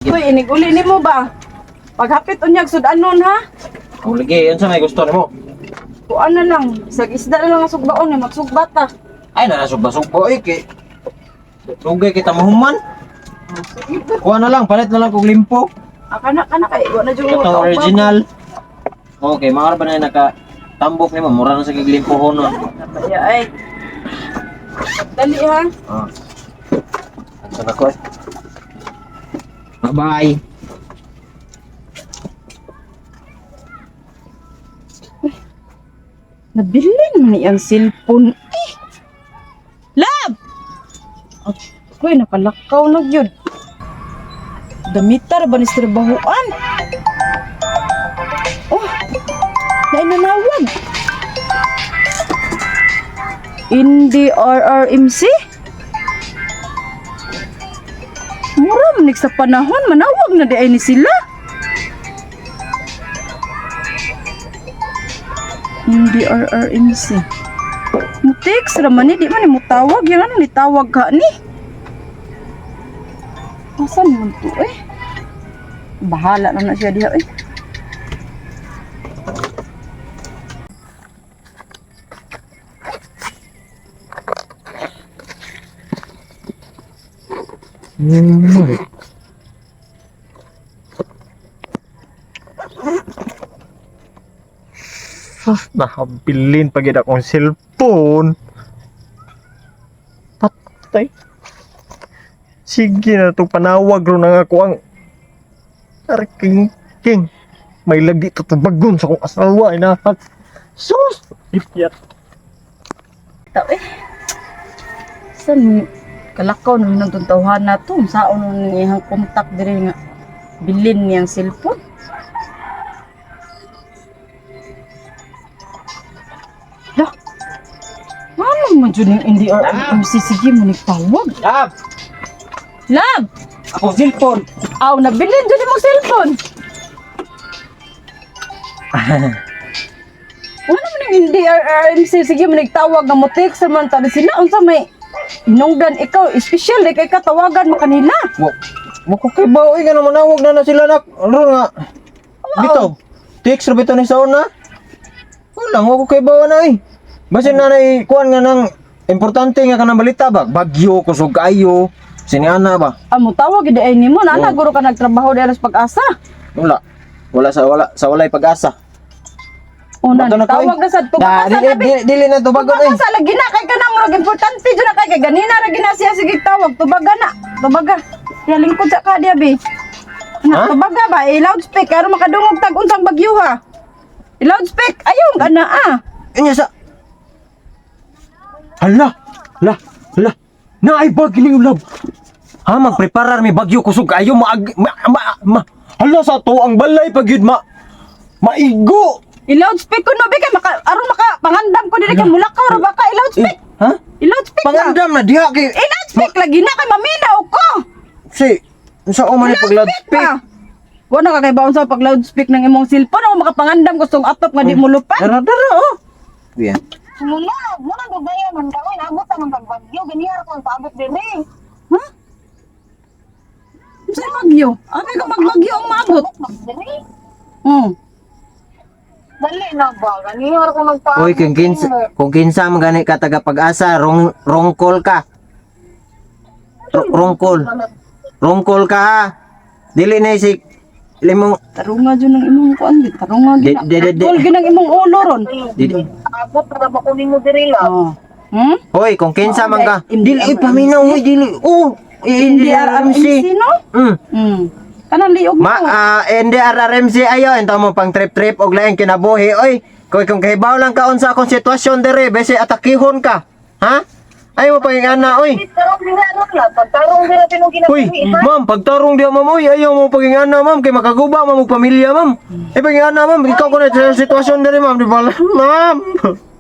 Uy, inig-uli nimo ba? Paghapit unyag sudanon ha. O lagi, unsa may gusto nimo? Kuan na lang, isag isda na lang ang sugbaon eh, magsugba ta. Ay nanasugba-sugba oy kay Sugay kita mahuman. Sige ba? Kuha na lang, palit na lang kog limpo. Akana kana kay wa na jud ko Katong original. Okay, mga ba na naka tambok nimo, mura na sa kig limpo honon. Ya ay. Dali ha. Ah. Asa na ko eh. Bye-bye. Nabilin man ni ang cellphone. Eh. Love! Ako'y nakalakaw na gyud. Damitar ba ni sa trabahoan? Oh, nainanawag. NDRRMC? Mura man sa panahon, manawag na di ay ni sila. NDRRMC. Mutext raman ni, di man ni mutawag. Yan ano, nitawag ka ni. Asan man to eh? Bahala na na siya diha eh. Sus, nakabilin pag akong cellphone. Patay. Sige na to panawag ro na nga ako ang Arking king. May lagi to tubagon sa akong asawa inahat. Sus! Ipyat. Tao eh. San kalakaw naman ng tawhan na to. Saan nun iyang kontak diri nga bilin niyang cellphone. Lah. Ano man dyan yung NDRMC? Sige mo nagtawag. Love! Love! Akong cellphone! Aw, nabilin dyan yung cellphone. Ano man yung NDRRMC? Sige mo nagtawag nga mo text man tali sila. Unsa may inungdan ikaw, espesyal di kay katawagan mo kanila. Mo mo ko kay bao nga manawag na na sila nak. Ano nga? Bitaw. Text ra bitaw ni sa una. Wala mo ko kay bao na eh. Basin na nay kuan nga nang importante nga kanang balita ba? Bagyo kusog kaayo. Siniana ba? Amo tawag gid ay nimo na Oo. guro ka nagtrabaho di alas pag-asa. Wala. Wala sa walay pag-asa. Una, Bato na ko, eh. tawag na sad Na, tubaga sa dili, labi. dili, dili na tubagon Tubaga eh. sa lagi na kay kanang murag importante jud na kay kay ganina ra gina siya sige tawag tubaga na. Tubaga. Ya lingkod sa ka diya be. Na Ha? tubaga ba i loudspeak aron makadungog tag unsang bagyo ha. I loudspeak ayaw kana ah. Inya sa Hala! La! La! Naay bagyo ni ulab! Ha, magpreparar mi bagyo kusog kaayo maag ma, ma, ma, Hala sa to ang balay pag yun ma maigo. I loudspeak ko no be kay maka aron maka pangandam ko diri kay mulakaw ra ba ka i loudspeak. Eh, ha? I loudspeak na. Pangandam na diha kay I loudspeak lagi na kay maminaw ko. Si unsa o man ni pag loudspeak? Pa. Wala ka kay baon sa pag loudspeak ng imong cellphone o makapangandam gustong atop nga di mo lupan. Dara dara oh. Yeah. Muna, muna gabaya man kami, naabot ang pagbagyo, ganyan ko ang paabot diri. Ha? Sa bagyo? Abi ko magbagyo ang maabot. Diri. Dali na ba? Ganyan ko nagpaabot. Oy, kung kinsa man gani ka taga pag-asa, wrong wrong call ka. Wrong call. Wrong call ka ha. Dili na si limong Tarunga jud ng imong kuan di tarunga Di- gina. di- di- di. Tol ginang imong ulo ron. Di- Abot na ba ko nimo diri la? Oh. Hmm? Hoy, kung kinsa man ka. Hindi, Dili hindi, paminaw hoy, dili. Oh, NDRRMC NDRRMC. no? Kanang liog mo. Ma NDRRMC ayo ento mo pang trip-trip og laing kinabuhi oy. Kung kahibaw lang ka unsa akong sitwasyon dire, bese atakihon ka. Ha? Ayaw mo paging ana oy. Tarong dira ron la, pagtarong dira tinong Uy, kinabuhi ha. ma'am, pagtarong diya ma'am, oy, ayaw mo paging ana ma'am kay makaguba ma'am og pamilya ma'am. Eh paging ana ma'am, ikaw ko na sa sitwasyon dire ma'am, di ba? Ma'am.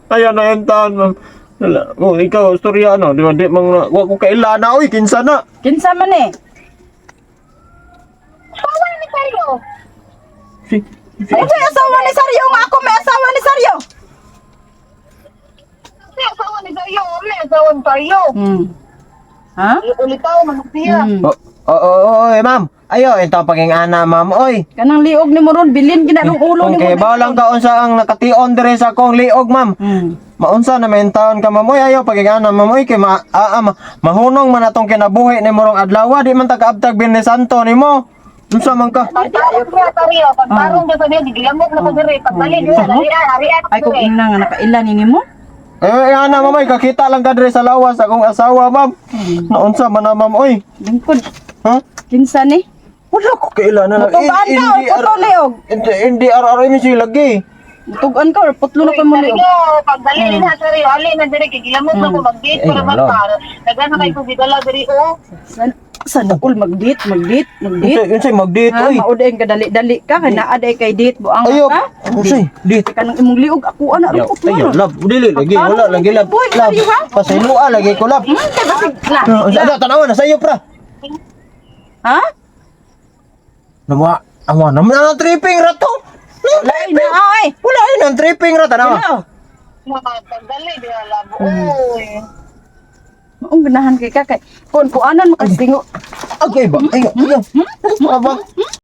Ayaw na yung taon ma'am. Wala, oh, ikaw istorya ano, di ba di mang wa ko kaila na oy, kinsa na. Kinsa man eh? Tawa ni kayo. Si Ay, may asawa ni Saryo nga ako, may asawa ni Saryo. May asawa ni kayo, may asawa ni kayo. Ha? Ulitaw man siya. Oh, oh, oh, oh, eh, ma'am. Ayo, ito paging ana, ma'am, oy. Kanang liog nimo ron, bilin gina rong ulo Kung nimo. kay lang ka unsa ang nakation dire sa akong liog, ma'am. Maunsa na may taon ka, ma'am, oy. Ayo paging ana, ma'am, oy, kay mahunong man atong kinabuhi ni morong adlaw, di man ta kaabtag Biyernes Santo nimo. Unsa man ka? Pagtarong niya, Tario. Pagtarong niya sa niya, gigilamok na ko diri. Pagbalik niya, harian, harian. Ay kung ina nga nakaila ni nimo. Eh, ana, ma'am, oy, kakita lang ka dire sa lawas akong asawa, ma'am. Naunsa man na, ma'am, oy. Lingkod Ha? kinsa ni? Wala ko kaila na lang. Mutugaan ka or puto liog? Hindi, hindi, RRM yung sila, lagi. Mutugaan ka or putlo na kay mo liog. Tario, pagbalik niya, Tario, ali na diri, gigilamok na ko, mag-date Ay, para wala. magpar. Nagana kay ko gidala diri, oh. San sana all mag-date, mag-date, mag-date. Unsay, unsay mag-date, Ha, oy. mauday ka dali-dali ka kay naa day kay date buang Ayo, ka. unsay, date. Kay kanang imong liog ako ana ro putlo. Ayo, love, dili lagi, wala lagi love. Boy, Love, ha? pasayloa lagi ko, love. Kay basig la. Unsa ada tanawa na sayo pra. Ha? Nawa, awa naman ang tripping ra to. Wala na ay. Wala ay nang tripping ra tanawa. Hello. Pagdali, di labo, oy. Maong ganahan kay ka kay kon kuanan makasingo. Agay ba? Ayo, ayo. Aba.